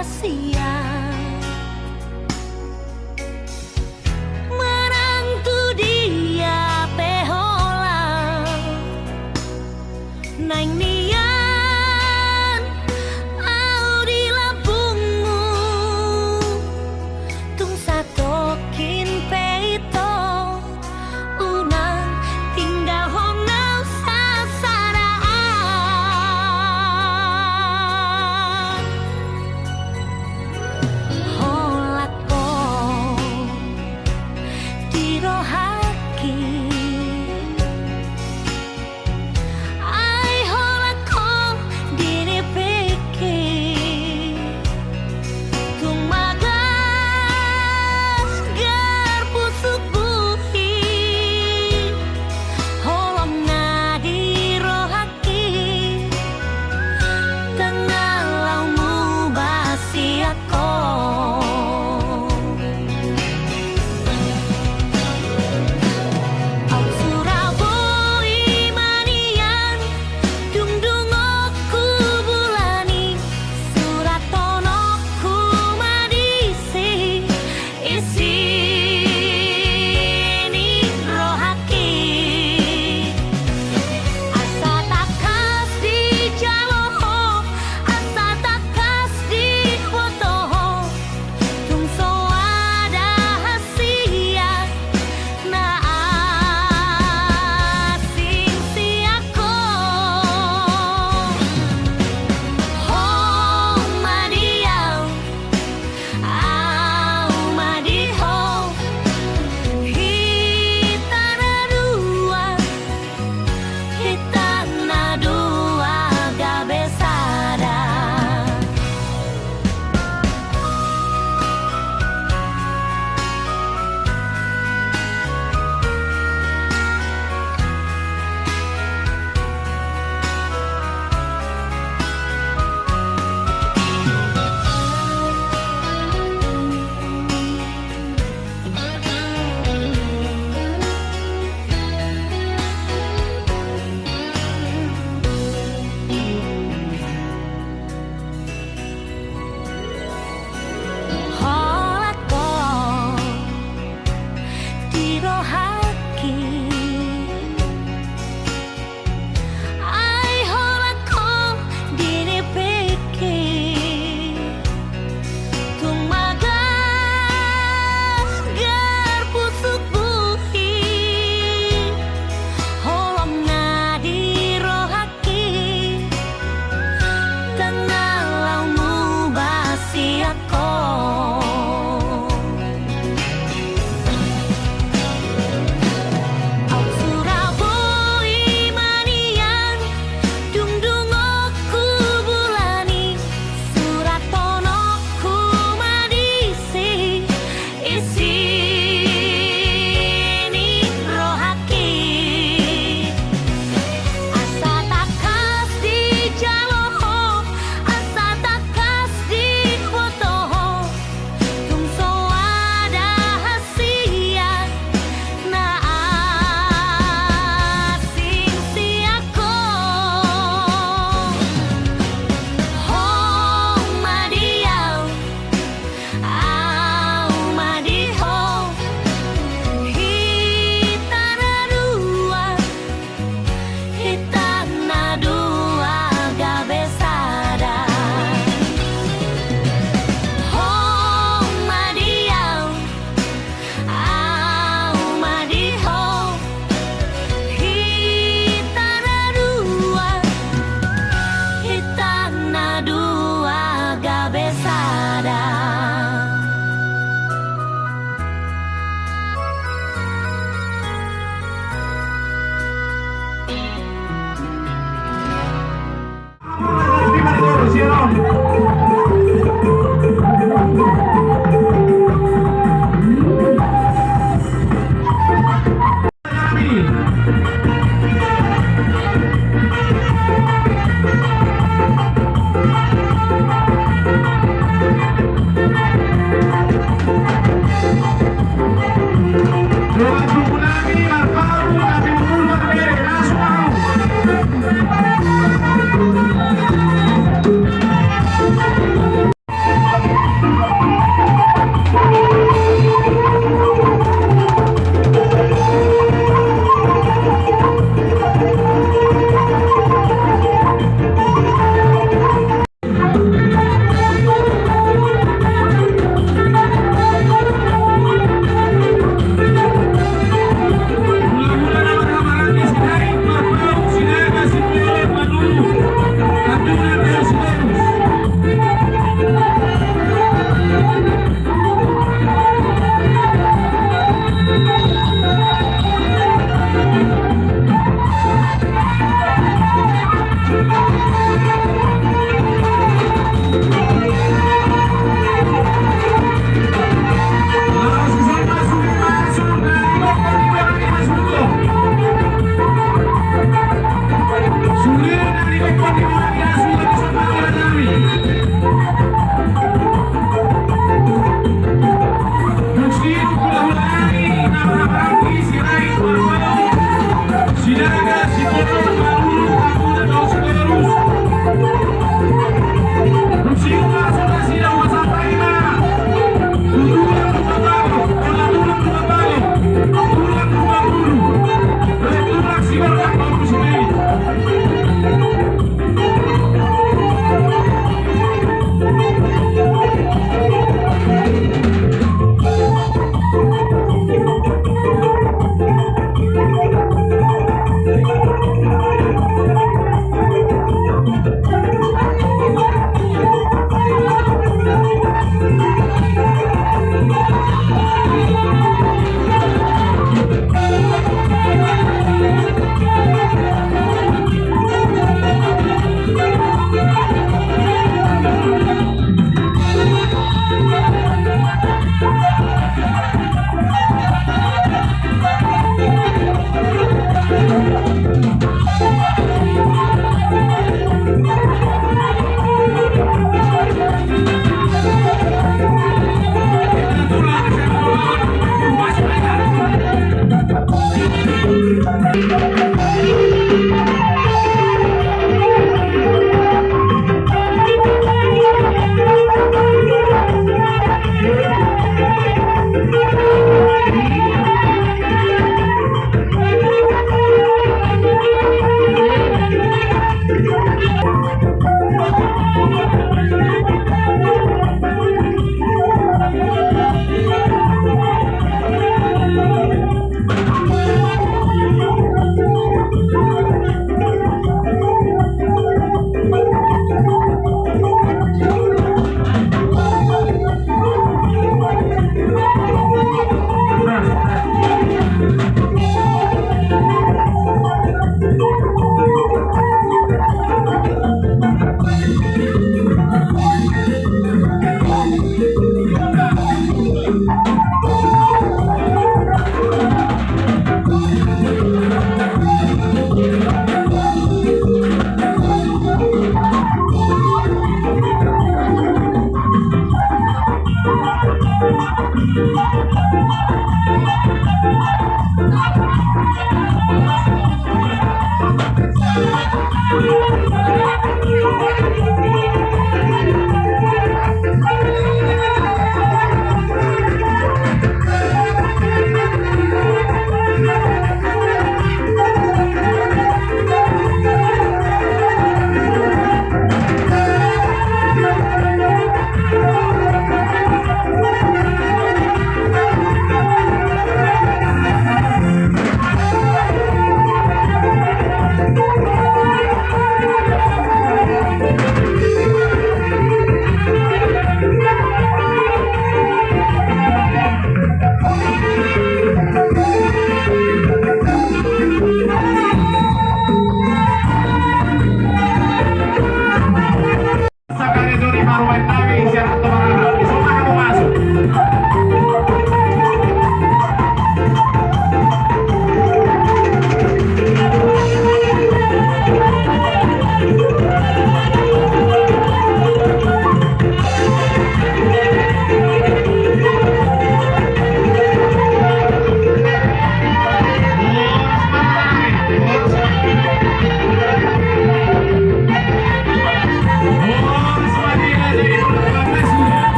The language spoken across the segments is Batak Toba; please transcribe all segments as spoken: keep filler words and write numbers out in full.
Sia menang tu dia pe holan. Naeng nian au di lambungmu, tung satongkin pe ito. Unang tinggalhon au sasada.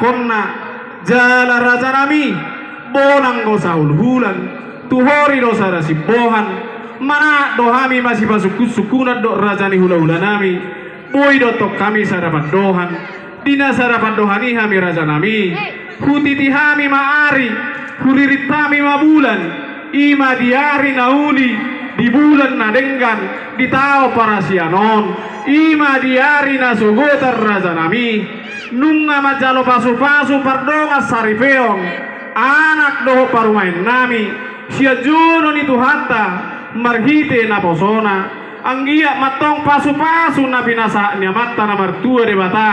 Konna, jala rajanami, bonang do sahulhulan, tu hori do sada simbohan, manat do hami masipasungkunsungkunan dohot raja ni hulahulanami, boi do tong hami sada pandohan, di na sada pandohan i hami rajanami, hutiti hami ma ari, huririt hami ma bulan, i ma di ari na uli, di bulan na denggan, di taon parasian on, i ma di ari na sogot rajanami, nunga manjalo pasupasu pardongan saripeon, anak dohot parumaennami, sian jolo ni Tuhanta, marhite naposona, anggiat ma tong pasupasu na pinasahat ni Amanta na martua Debata,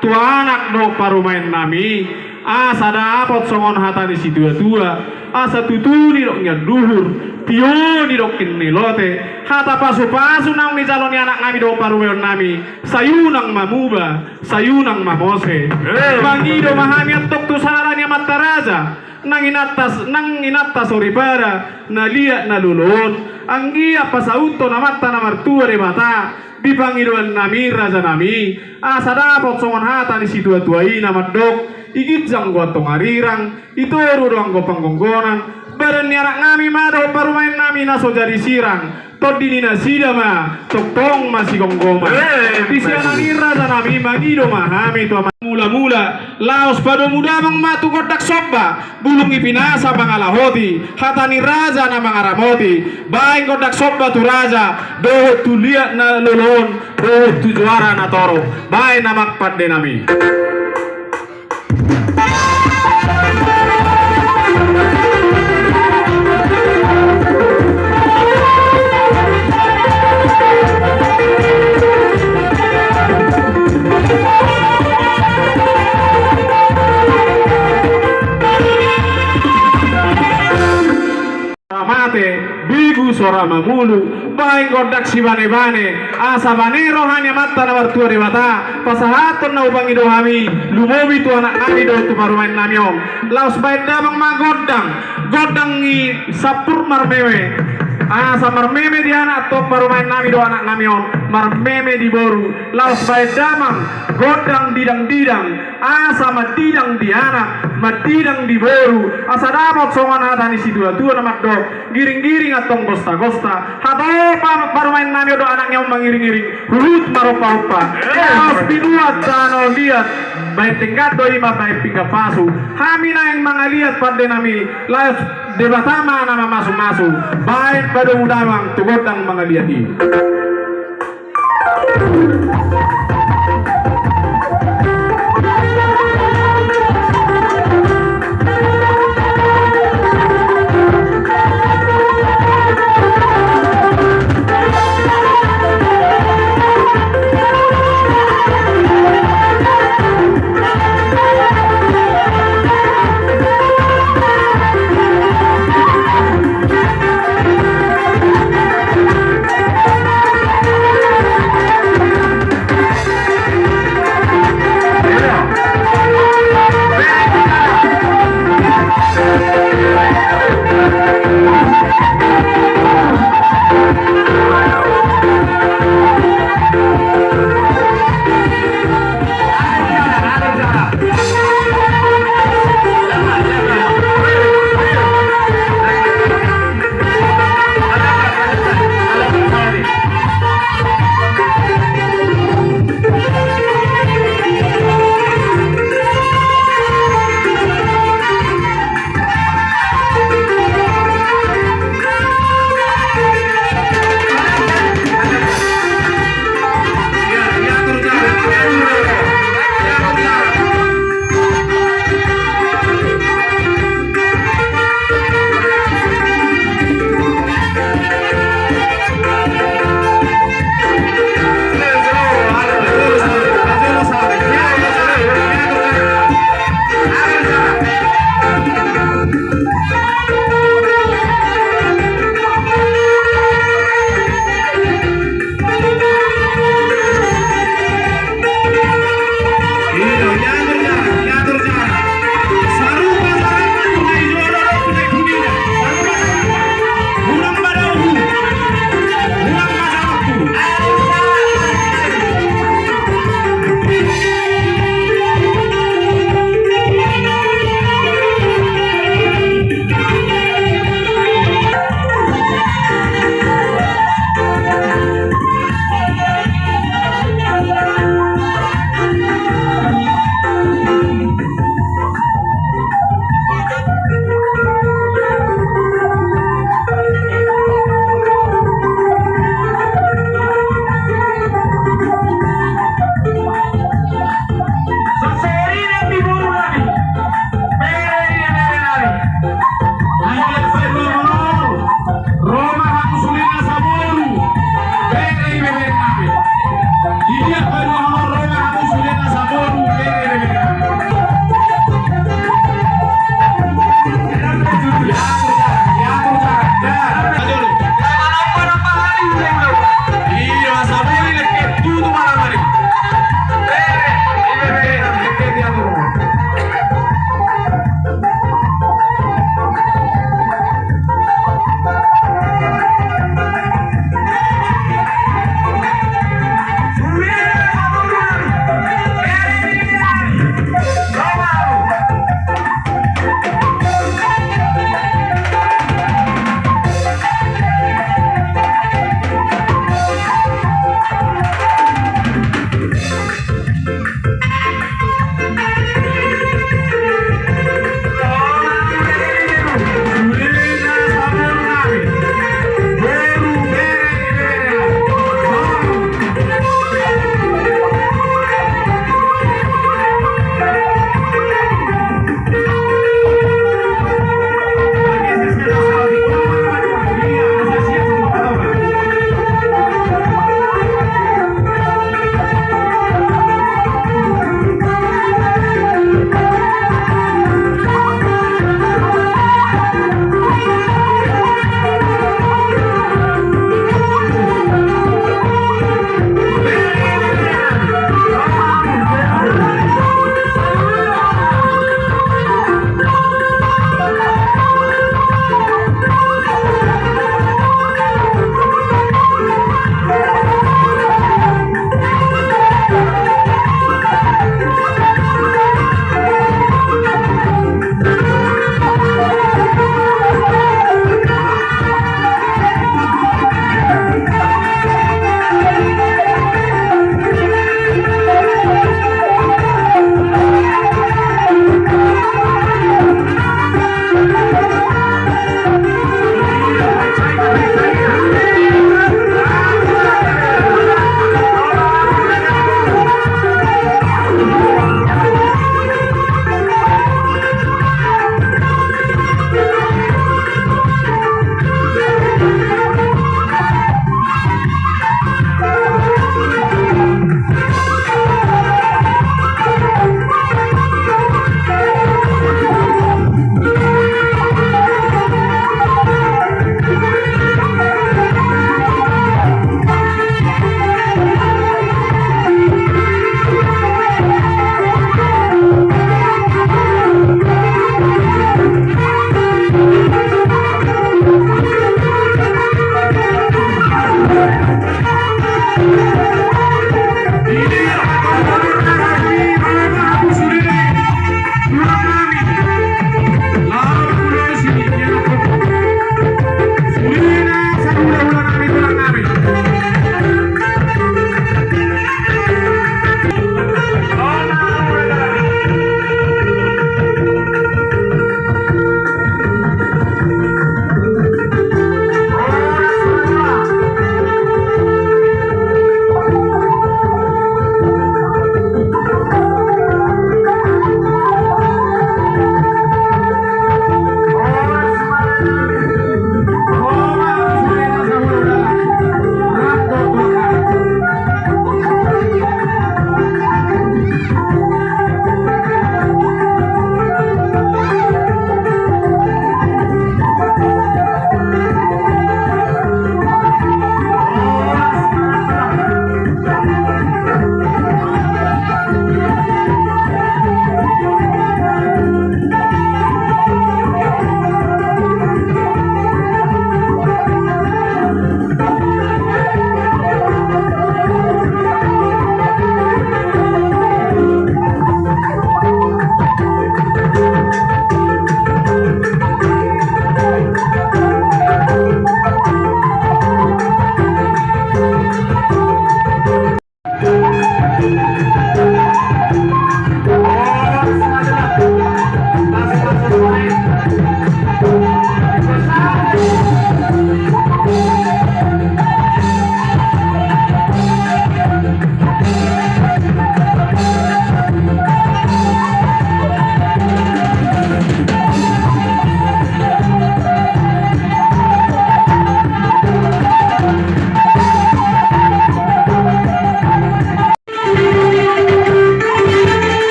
tu anak dohot parumaennami, asa dapot songon hata ni situatua, asa tutu didok ni anduhur, tio didok ni lote, hata pasupasu naung nijalo ni anaknami dohot parumaennami, sai unang mamuba, sai unang mamose. Eh. Mangido ma hami antong tu sala ni amanta raja, nang inanta, nang inanta soripada, na liat na lolo on, anggiat pasauthon Amanta na martua Debata, di pangidoannami rajanami, asa dapot songon hata ni situatua i na mandok, i ginjang do antong arirang, i toru do anggo panggonggonan, badan ni anaknami ma dohot parumaennami na so jadi sirang, tondi ni nasida ma tongtong masigomgoman. Eh, di sianan i rajanami mangido ma hami tu Amanta. Mulamula, laos padomu damang ma tu gondang somba, bulung i pinasa mangalahoti, hata ni raja na mangaramoti, baen gondang somba tu raja, dohot tu liat na lolo on, dohot tu juara na torop, baen amang pandenami. Mate, begu sora mamulu, baen gondang sibanebane, asa bane roha ni Amanta na martua Debata, pasahathon na hupangido hami, lumobi tu anaknami dohot tu parumaennami on. Laos baen damang ma gondang, gondang ni sampur marmeme. Asa marmeme di anak dohot parumaennami dohot anaknami on, marmeme di boru. Laos baen damang, gondang didang-didang, asa mandidang di anak, mandidang di boru, asa dapot songon hata ni situatua na mandok, giring-giring antong gosta-gosta, hata pa-, parumaennami on dohot anaknami on mangiring-iring, huhut marompa-ompa. Laos pinuat tano liat, baen denggan do i mambaen pinggan pasu, hami naeng mangaliat pandenami, laos Debata ma na mamasu-masu, baen padomu damang tu gondang mangaliat i.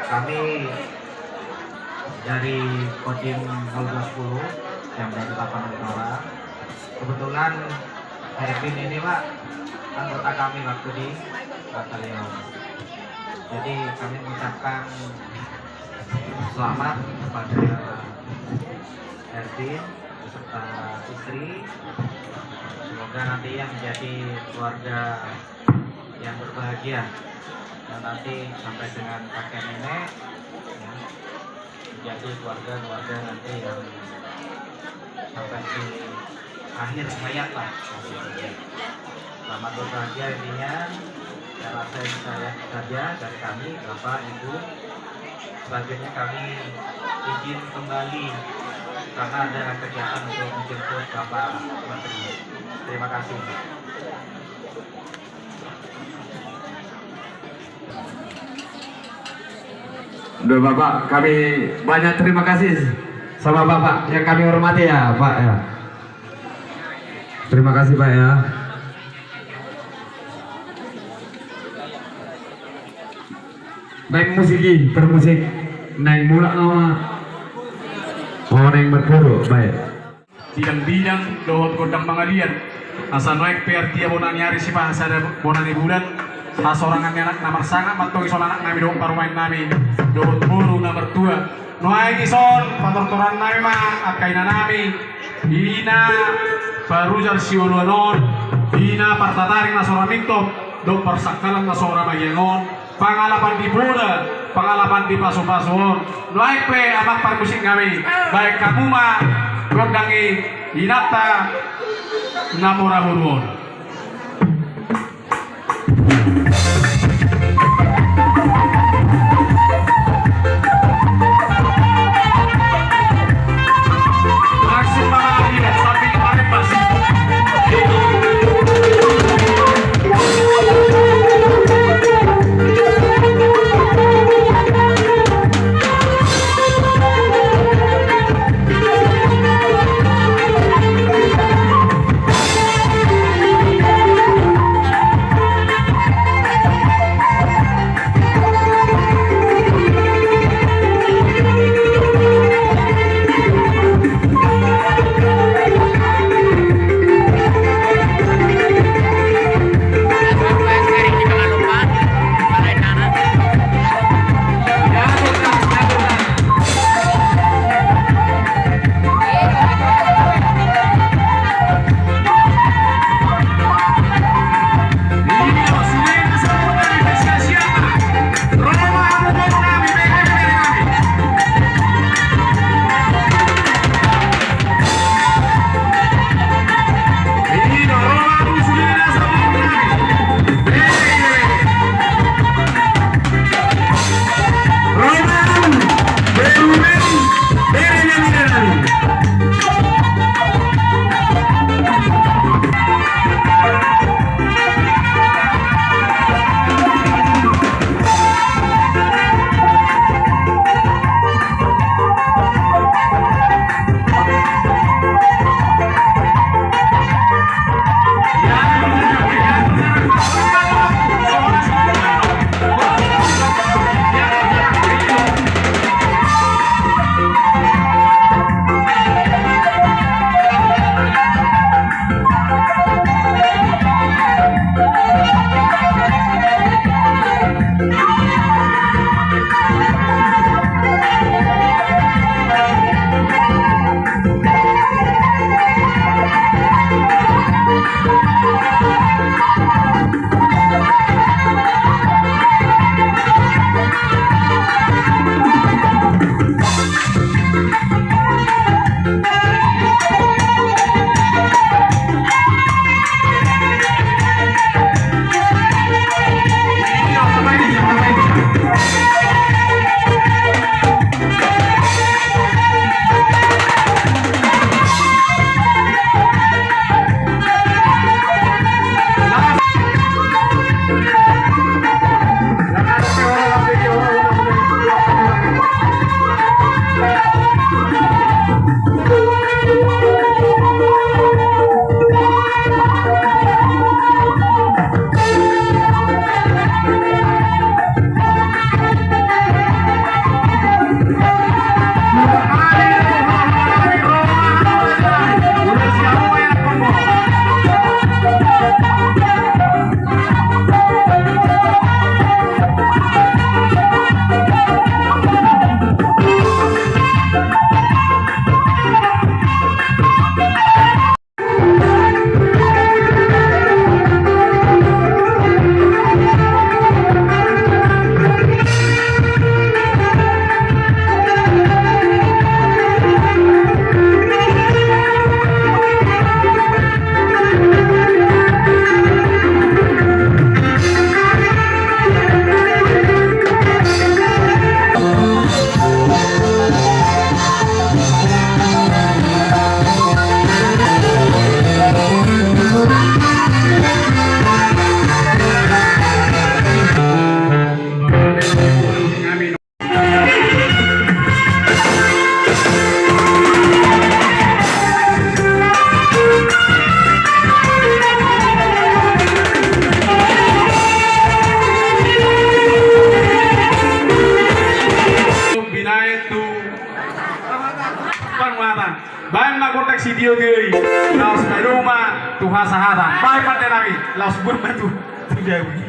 Kami dari Kodim nol dua sepuluh yang dari Tapanuli Utara. Kebetulan Erwin ini, Pak, anggota kami waktu di batalion. Jadi kami mengucapkan selamat kepada Erwin beserta istri. Semoga nanti yang menjadi keluarga yang berbahagia, dan nanti sampai dengan kakek nenek, ya, menjadi keluarga-keluarga nanti yang sampai di akhir hayat lah. Selamat berbahagia intinya. Saya rasa itu saja dari kami, Bapak, Ibu. Selanjutnya kami izin kembali karena ada kegiatan untuk menjemput Bapak Menteri. Terima kasih. Udah, Bapak, kami banyak terima kasih sama Bapak yang kami hormati, ya, Pak, ya. Terima kasih, Pak, ya. Naeng musik i, bermusik. Naeng mulak nama. Oh, naeng berguru, baik. Bidang-bidang dohot gondang mangaliat. Asa nuaeng pe artia bona ni ari sipahasada bona ni bulan. Hasorangan ni anak na marsangap ma antong i songon anak nami dohot parumaen nami dohot boru na martua. Nuaeng dison patortoran nami ma angka ina nami, ina Parujal Sioluan on, ina Partataring na so ra mintop dohot parsangkalan na so ra magiang on. Pangalapan di bona, pangalapan di pasu-pasu on. Nuaeng pe amang parmusik nami, baen hamu ma gondang i, inanta na mora boru on. Baen ma gondang sitiotio i, laos baen ma tu hasahatan. Baen ma, tenami, laos boan ma tu, tu jabu i.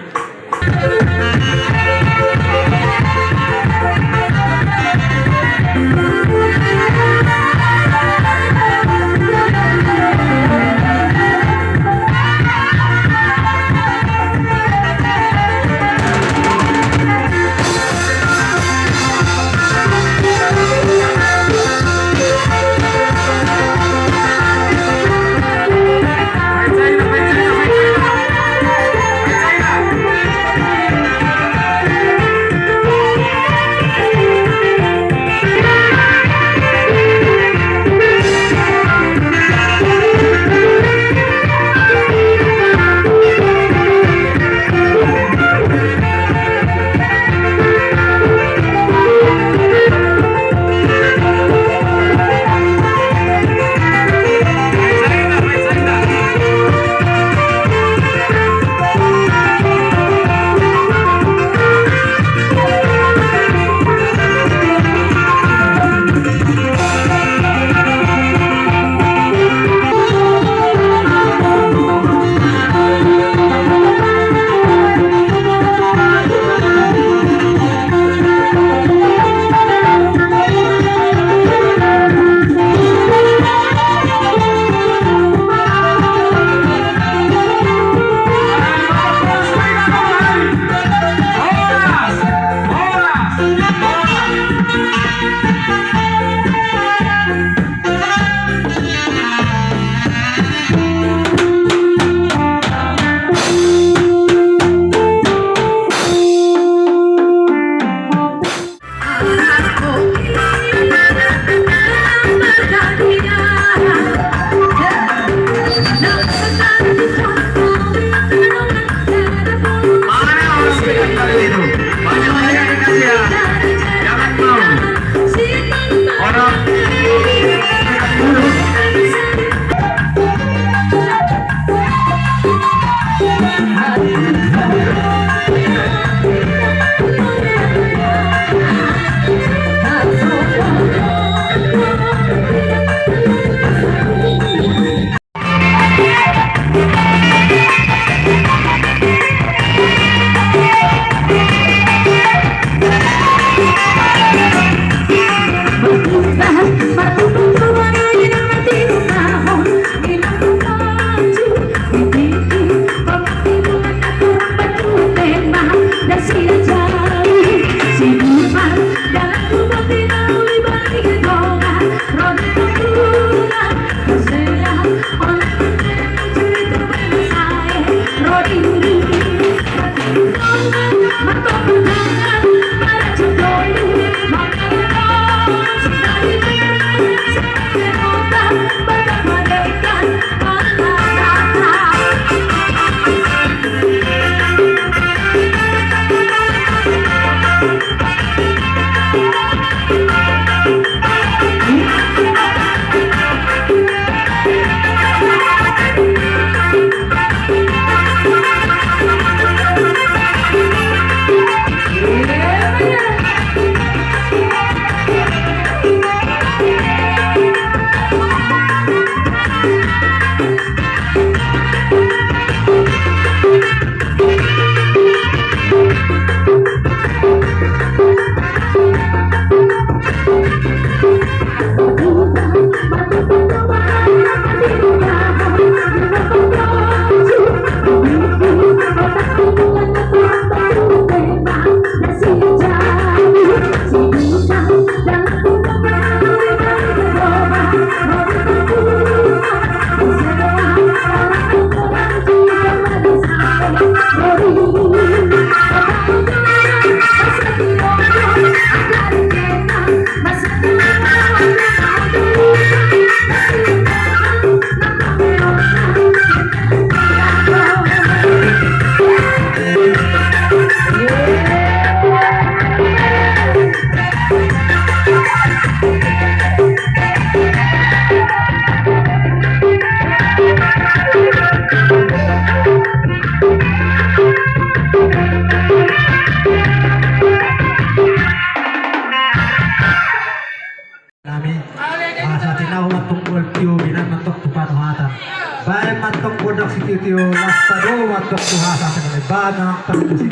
Baen ma antong gondang sitio-tio, laos padomu ma antong tu hata sangkali, baen ma antong musik.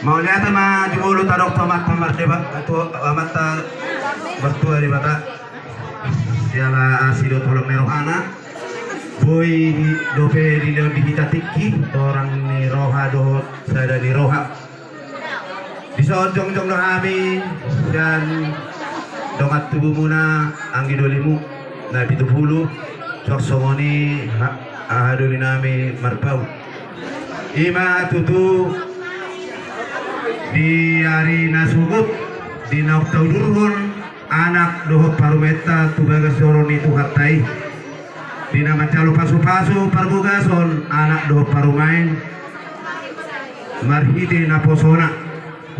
Mauliate ma jumolo tadok tu Amanta Mardeba, tu Amanta Martua Debata. Siala asi dohot holong ni rohana, boi dope dilehon di hita tingki, torang ni roha dohot sada ni roha. Dison jongjong do hami sian dongan tubumuna, anggi dolimu na pitu pulu, suang songon i ha-, haha doli nami Marbau. I ma tutu di ari na sogot, di naung taudurhon anak dohot parumaenta tu bagas joro ni Tuhanta i, di na manjalo pasu-pasu parbogason anak dohot parumaen marhite naposona.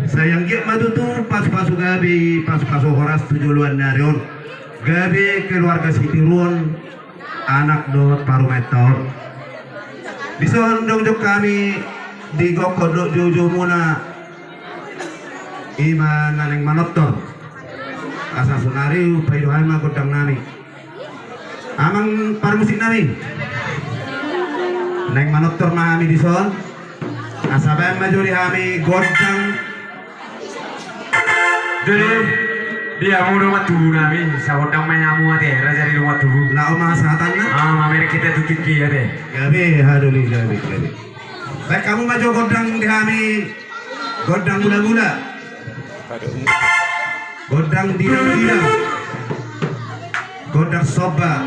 Sai anggiat ma tutu pasu-pasu gabe i, pasu-pasu horas tu joloan ni ari on, gabe keluarga sitiruon anak dohot parumaenta on. Dison jongjong hami di gokhon dohot joujoumuna, i ma na naeng manortor. Asa sonari hupaido hami ma gondang nami. Amang parmusik nami, naeng manortor ma hami dison. Asa baen ma jo di hami gondang. Jadi, di hamu dongan tubu nami, sagondang ma i hamu ate, raja ni dongan tubu. Laho ma hasahatanna. Ah, mamereng hita tu tingki ate. Gabe, haha doli, gabe, gabe. Baen hamu ma jo gondang di hami, gondang mula-mula. Gondang didang-didang. Gondang somba.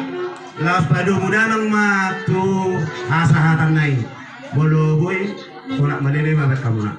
Laos padomu damang ma tu hasahatanna i. Molo boi, sonang malele ma baen hamuna.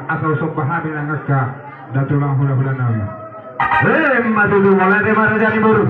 Asa usomba hami nang angka na tulang hula-hula nami. Emma tutu, mauliate ma raja ni boru.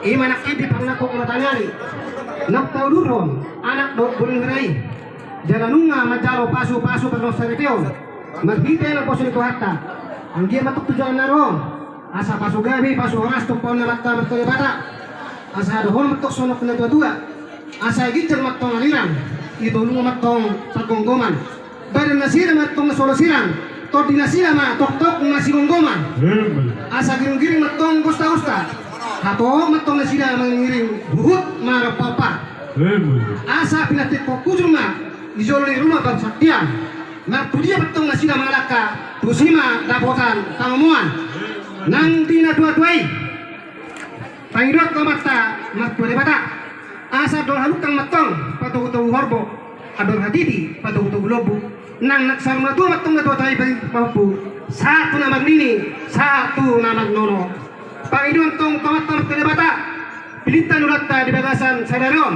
Ima nangkin di parnangkok na tangihon, naung taudurhon anak dohot boru ni hira i. Jala nunga manjalo pasupasu parnaung saripeon marhite naposo ni Tuhanta. Anggiat ma tong tu jalan na ro on, asa pasu gabe, pasu horas tumpahon ni Amanta Martua Debata. Asa dohonon ma tong songon natuatua, asa ginjang ma tong aliran, i tolu ma tong pargomgoman. Badan nasida ma tong na so olo sirang, tondi nasida ma toktok na sigomgoman. Asa giringgiring ma tong gostagosta, hatop ma tong nasida mangiringiring huhut marompaompa. Asa pinantikhon hujur ma di jolo ni ruma parsaktian. Martudia ma tong nasida mangalangka, tusi ma dapotan pangomoan. Nang di natuatua i, pangidoan tu Amanta Martua Debata, asa dol halungkang ma tong patogutogu horbo, andor hatiti patogutogu lombu. Nang na saur matua ma tong natuatua i pahompu, sahat tu na marnini, sahat tu na marnono. Pangidoan tong tu Amanta Martua Debata, pilinta ni ulaonta di bagasan sadari on,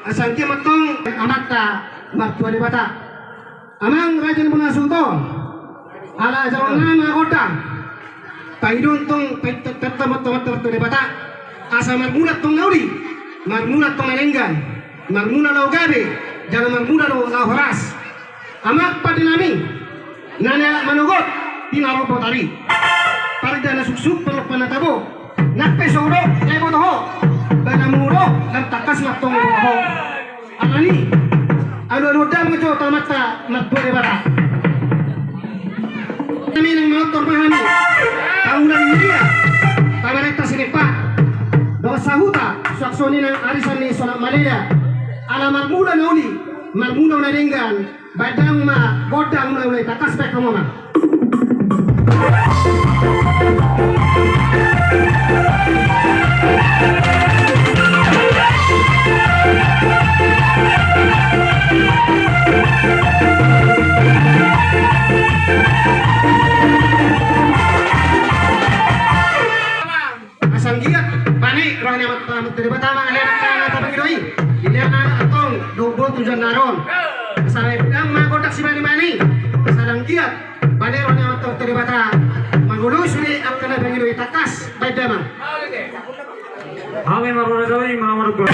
asa anggiat ma tong Amanta Martua Debata. Amang raja ni bona suhut on, ala jaloon nama gondang, pangidoan tong, pangidoan tong tu Amanta Martua Debata, asa marmula tong na uli, marmula tong na denggan, marmula laho gabe, jala marmula laho horas. Amang pande nami, na nialap manogot, pinarombo tari, parida na suksuk, parlompan na tabo, nang pe so hudok na diboto ho, ba na mangurung, lam tangkas ma tong diboto ho. Alani, alualuhon damang jo tu Amanta Martua Debata. Nami nang manortor ma hami, paula ni huria, pamarenta Silimpan, dongan sahuta, suang songon i nang arisan ni Sonak Malela. Ala marmula na uli, marmula na denggan, baen damang ma gondang na uli, tangkas baen hamu ma. Asa anggiat bane roha ni Amanta Martua Debata ma ale angka na tapangido i. Dilehon anak antong dohot boru tu jalan na ro on. Asa baen damang ma gondang sibahenbahen i. Asa anggiat bane roha ni Amanta Martua Debata mangoloi sude angka na tapangido i, tangkas baen damang. Hami marmula doi ma marmula.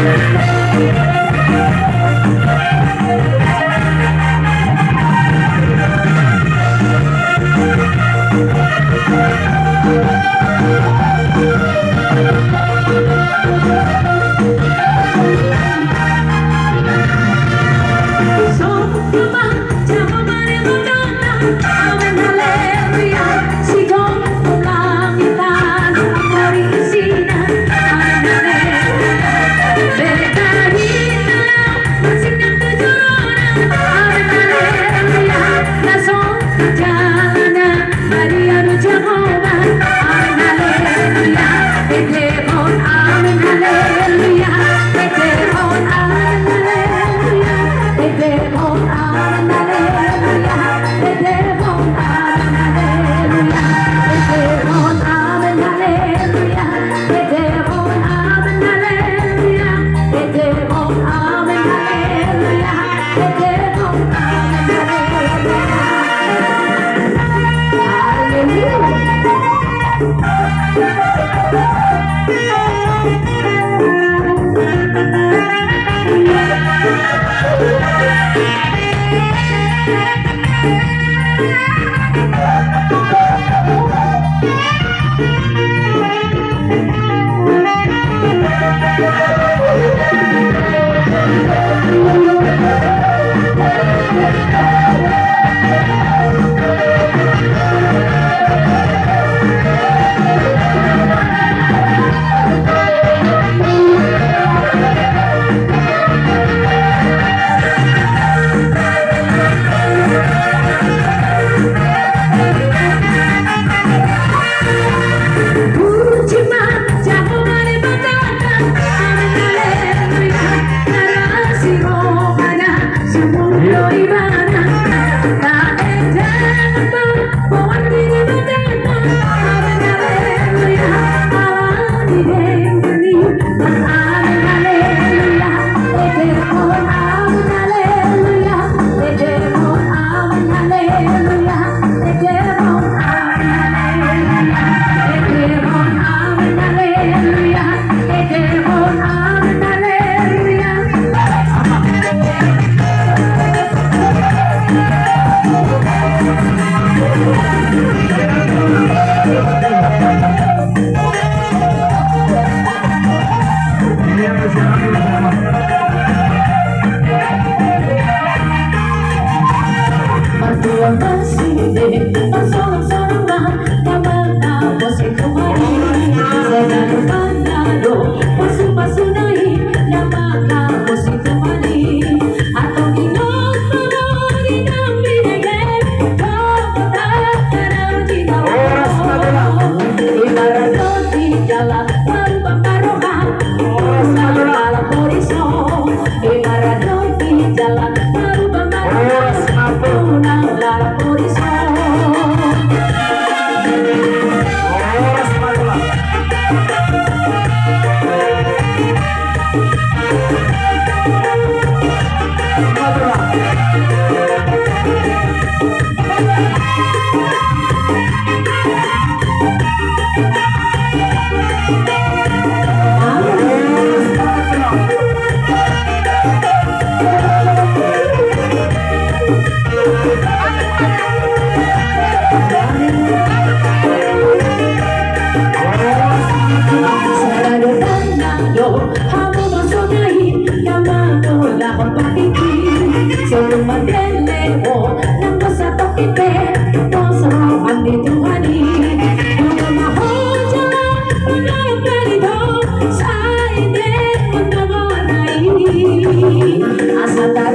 Laho patikki, songon mandele ho, nang bosa tokki pe, pos roham di Tuhan i. Uda ma ho jala, uda ma ho jala, sai de, uda ma ho jala. Asa ta